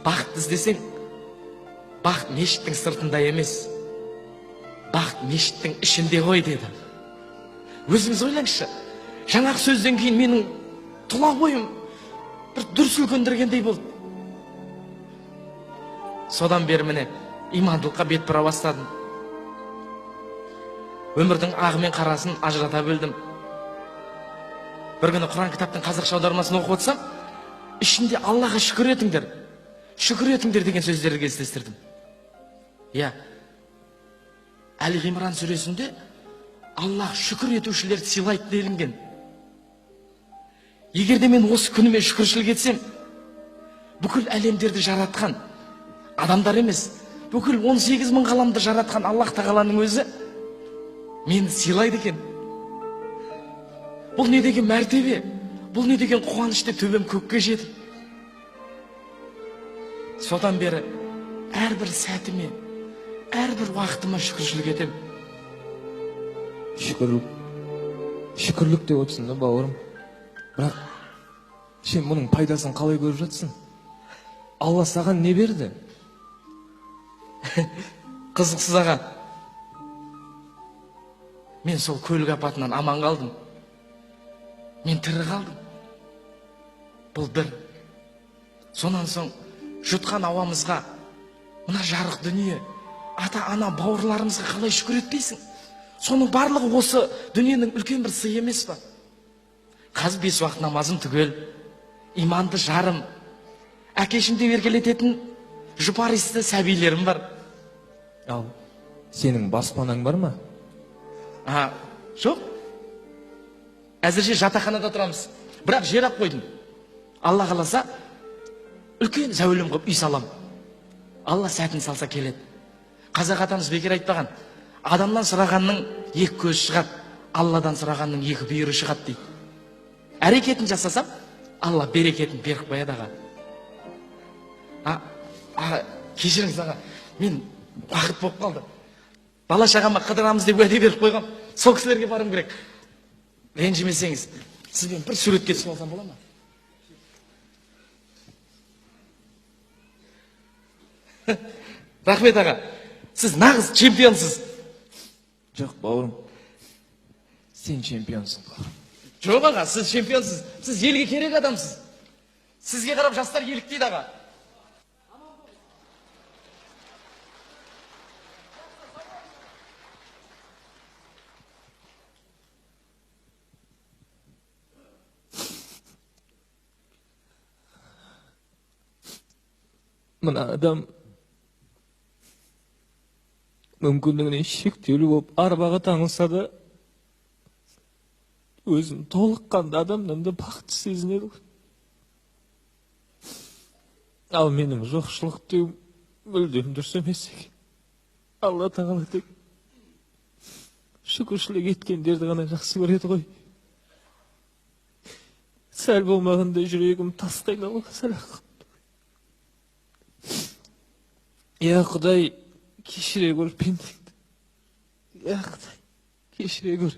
Бақытты іздесең, бақыт мешіттің сыртында емес, бақыт мешіттің ішінде ғой деді. Өзіңіз ойлаңызшы, жаңағы сөзден кейін менің тұла бойым бір дүр сілкіндіргендей болды. Содан бері міне имандылыққа бет бұра бастадым. Өмірдің ағы мен қарасын ажырата білдім. Бір күні Құран кітаптың қазақша аудармасын оқып отырсам, ішінде Аллаға шүкір етіңдер, шүкір етіңдер деген сөздерді кездестірдім. Иә, Әл Ғимран сүресінде Аллах шүкір етушілерді сыйлайды делінген. Егер де мен осы күніме шүкіршілік етсем, бүкіл әлемдерді жаратқан адамдар емес, бүкіл 18 мың ғаламды жаратқан Аллах тағаланың өзі мені сыйлайды екен. Бұл не деген мәртебе, бұл не деген қуаныш деп төбем көкке жетіп. Содан бері әрбір сәтіме, әрбір уақытыма шүкіршілік етемін. Шүкірлік, шүкірлік деп отырсың да, бауырым. Бірақ сен бұның пайдасын қалай көріп жатсың? Алла саған не берді? Қызықсыз аға. Мен сол көлік апатынан аман қалдым. Мен тірі қалдым. Бұл бір. Сонан соң жұтқан ауамызға, мына жарық дүние, ата-ана бауырларымызға қалай шүкір етпейсің? Соның барлығы осы дүниенің үлкен бір сыйы емес па? Қазір 5 уақыт намазым түгел, иманды жарым, әкешім деп еркелететін жұпар иісті сәбилерім бар. Ал сенің баспанаң бар ма? А, жоқ. Әзірше жатақханада тұрамыз. Бірақ жер алып қойдым. Алла қаласа, үлкен зәулім қылып үй салам. Алла сәтін салса келеді. Қазақ атамыз бекер айтпаған. Адамнан сұрағанның екі көзі шығады, Алладан сұрағанның екі бүйірі шығады дейді. Әрекетін жасасам, Алла берекетін беріп қояды аға. Аға, кешіріңіз аға, мен уақыт болып қалды. Бала шағама қыдырамыз деп уәде беріп қойғам. Сол кісілерге баруым керек. Ренжімесеңіз, сізбен бір суретке түсіп алсам бола ма? Рахмет аға. Сіз нағыз чемпионсыз. Жоқ, бауырым. Сен чемпионсың, бауырым. Жоқ аға, сіз чемпионсыз. Сіз елге керек адамсыз. Сізге қарап жастар еліктейді аға. Мына адам мүмкіндігінен шектеулі болып арбаға таңылса да, өзін толыққанды адамнан да бақытты сезінеді ғой. Ал менің жоқшылық деуім мүлдем дұрыс емес екен. Алла тағала тек шүкіршілік еткендерді ғана жақсы көреді ғой. Сәл болмағанда жүрегім тасқа айналуға сәл ақ қалыпты. Я Құдай, кешіре көр пендеңді. Я Құдай, кешіре көр.